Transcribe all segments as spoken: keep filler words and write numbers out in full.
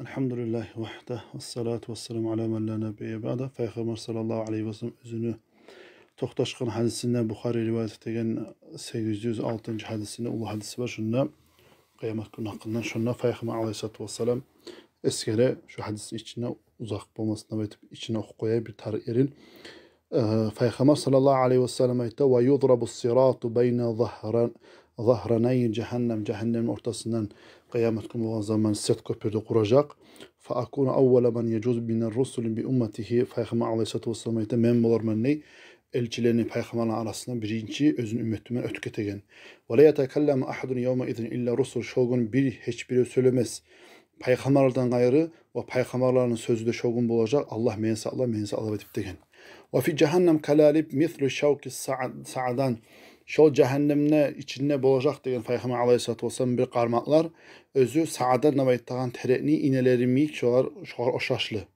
Альхамдулиллагьи вахда, вассалату вассаламу аля ман ля набийя баъда. Пайхаммар саллаллагьу алайгьи ва саллам оьзюню токъташгъан гьадисинде, Бухари риваят этеген сегиз юз алтынчы гьадисинде, уллу гьадиси бар, шунда къыямат гюн гьакъындан, шунда Пайхаммар алайгьиссалату вассалам эсгере, шу гьадисни ичинде, узакъ болмасын деп айтып, ичине охуп къояйым бир тар ерин. Э, Пайхаммар саллаллагьу алайгьи ва саллам айтды: «Ва юдрабу сирату байна загьран-, загьранай жагьаннам». Жагьаннемни ортасындан къыямат гюн болгъан заман сират кёпюрню къуражакъ. «Фа акуну аввала ман яжузу мина ррусули би умматигьи». Пайхаммар алайгьиссалату вассалам айтды: «Мен боларман, дей, элчилени, пайхаммарланы арасында биринчи оьзюню умматы булан оьтюп гетеген. Ва ла ятакалламу агьадун явмаизин илла ррусул». Шо гюн бир, гьеч бирев сёйлемес пайхаммарлардан къайры, ва пайхаммарланы сёзю де шо гюн болажакъ: «Аллагь, мени сакъла, мени сакъла», – деп, деген. «Ва фи жагьаннам калалиб мислу шавки саа-, саадан». Шол жагьаннемни ичинде болажакъ, деген Пайхаммар алайгьиссалату вассалам, бир къармакълар, оьзю саадан деп айтагъан терекни инелери йимик, шолар, шогъар ошашлы.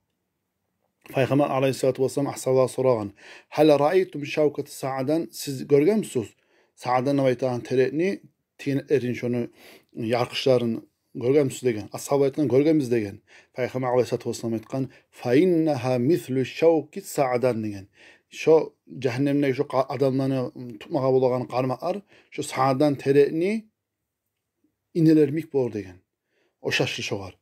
Пайхаммар алайгьиссалату вассалам асгьабалагъа сорагъан: «Гьал раайтум шавката саадан?» Сиз гёргенмисиз саадан деп айтагъан терекни, тиенетлерин, шону яркъышларын гёргенмисиз деген. Асгьабалар айтгъан: «Гёргенбиз», – деген. Пайхаммар алайгьиссалату вассалам айтгъан: «Фа иннагьа мислу шавки саадан», – деген. Шо жагьаннемдеги шо къа-, адамланы тутмагъа болагъан къармакълар шо саадан терекни инелери йимик болур, деген. Ошашлы шогъар.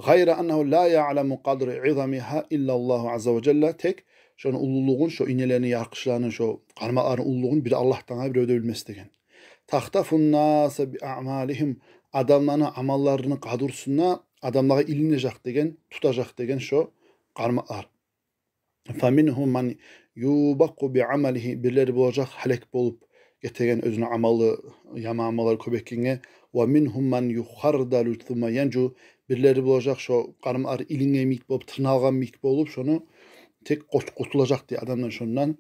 «Гъайра аннагьу ла яъламу къадра изамигьа иллаллагьу азза ва жалла». Тек шону уллулугъун, шо инелерини яркъышларын, шо къармакъларыны уллулугъун бир Аллагьдан къайры бирев де билмес, деген. «Тахтафу ннаса би аъмалигьим». Адамланы амалларыны къадрусуна адамлагъа илинежек, деген, тутажакъ, деген, шо къармакълар. «Фа мингьум ман юбакъу би амалигьи». Бирлери болажакъ гьалек болуп гетеген, оьзюню амалы, яман амаллары кёп экенге. «Ва мингьум ман юхардалу сумма янжу». Бирлери болажакъ шо къармакълар илинген йимик болуп, тырналгъан йимик болуп, шону тек къут-, къутулажакъ, дей, адамдан шондан.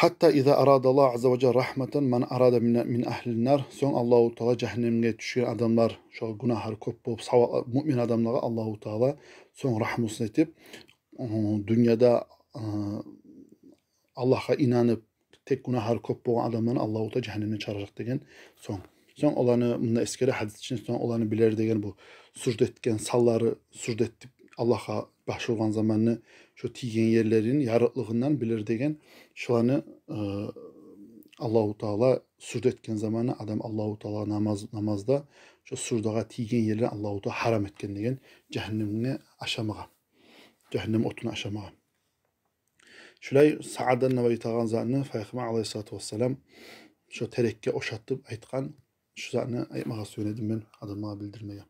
«Гьатта иза арадаллагьу азза ва жалла рагьматан ман арада мин, мин агьлин нар». Сонг Аллагьу Таала жагьаннемге тюшген адамлар, шо гюнагьлар кёп болуп, саваплар, муъмин адамлагъа Аллагьу Таала сонг рагьмусун этип, ы, дюньяда, ы, Аллагьгъа инанып, тек гюнагьлар кёп болгъан адамланы Аллагьу Таала жагьаннемден чыгъаражакъ, деген. Сонг, сонг оланы, мунда эсгере гьадис ичинде, сонг оланы билер, деген, бу сужда этген санлары, сужда этип Аллагьгъа баш ургъан заманны шо тийген ерлерин ярыкълыгъындан билер, деген. Шоланы, э, Аллагьу Таала сужда этген заманы адам Аллагьу Таалагъа намаз, намазда шо суждагъа тийген ерлерин Аллагьу Таала гьарам этген, деген, жагьаннемге ашамагъа, жагьаннем отуна ашамагъа. Шулай саадан деп айтагъан затны Пайхаммар алайгьиссалату вассалам шо терекге ошатып айтгъан. Шу затны айтмагъа сюе эдим мен, адамлагъа билдирмеге.